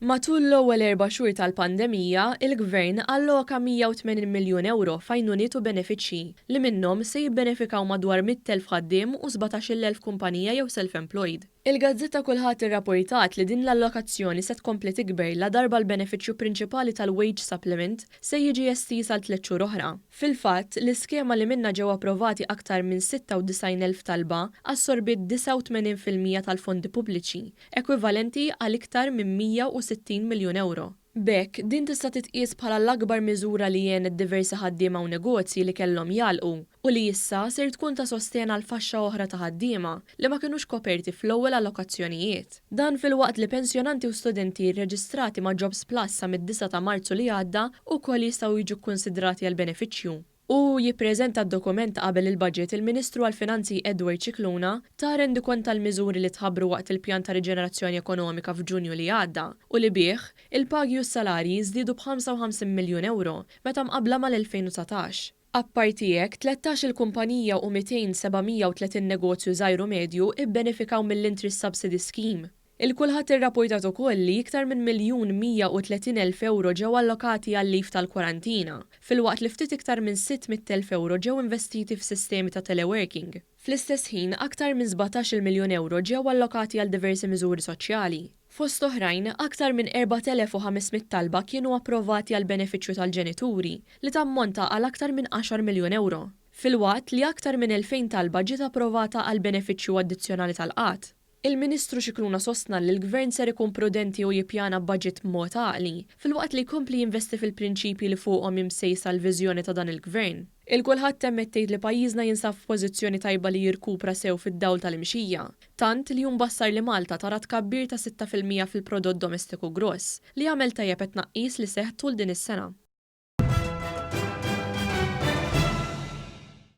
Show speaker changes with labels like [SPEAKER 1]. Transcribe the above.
[SPEAKER 1] Matul l-ewwel erba' xhur tal-pandemija, il-Gvern alloka 180 miljun ewro f'għajnuniet u benefiċċji li minnhom se jibbenefikaw madwar 100,000 ħaddiem u 17,000 kumpanija jew self-employed. Il-gazzetta Kullħadd irrapportat li din l-allokazzjoni se tkompli tikber ladarba l-benefiċċju prinċipali tal-wage supplement se jiġi estiż għal tliet xhur oħra. Fil-fatt, l-iskema li minnha ġew approvati aktar minn 96,000 talba assorbiet 89% tal-fondi pubbliċi, ekwivalenti għal iktar minn 160 miljun ewro. B'hekk, din tista' titqies bħala l-akbar miżura li għenet diversi ħaddiema u negozji li kellhom jagħlqu u li issa ser tkun ta' sostenn għal faxxa oħra ta' ħaddiema li ma kinux koperti fl-ewwel allokazzjonijiet. Dan filwaqt li pensjonanti u studenti rreġistrati ma' Jobs Plus sa mid-9 ta' Marzu li għadda wkoll jistgħu jiġu kkunsidrati għall-benefiċċju. U jippreżenta d-dokument qabel il-budget, il-Ministru għall-Finanzi Edward Scicluna ta rendikont tal-miżuri li tħabbru waqt il-pjan ta' riġenerazzjoni ekonomika f'Ġunju li għadda u li bih il-pagi u s-salarji żdiedu b'55 miljun ewro meta mqabbla mal-2019. Apparti hekk, 13 il-kumpanija u 200,730 negozju żgħir u medju ibbenefikaw mill-Interest Subsidy Scheme. Il-Kullħadd irrapportat ukoll li iktar minn 1,130,000 ewro ġew allokati għal-leave tal-kwarantina, filwaqt li ftit iktar minn 600,000 ewro ġew investiti f'sistemi ta' teleworking. Fl-istess ħin, aktar minn 17 miljun ewro ġew allokati għal diversi miżuri soċjali. Fost oħrajn, aktar minn 4,500 talba kienu approvati għal benefiċċju tal-ġenituri li tammonta għal aktar minn 10 miljun ewro, filwaqt li aktar minn 2,000 talba ġiet approvata għal benefiċċju addizzjonali tal-qgħad. Il-Ministru Scicluna sostna li l-Gvern ser ikun prudenti u jippjana budget b'mod għaqli, filwaqt li jkompli jinvesti fil-prinċipji li fuqhom imsejsa l-viżjoni ta' dan il-Gvern. Il-Kullħadd temmet tgħid li pajjiżna jinsab f'pożizzjoni tajba li jirkupra sew fid-dawl tal-imxija, tant li hu mbassar li Malta tara tkabbir ta' 6% fil-prodott domestiku gross, li jagħmel tajjeb għat-tnaqqis li seħħ tul din is-sena.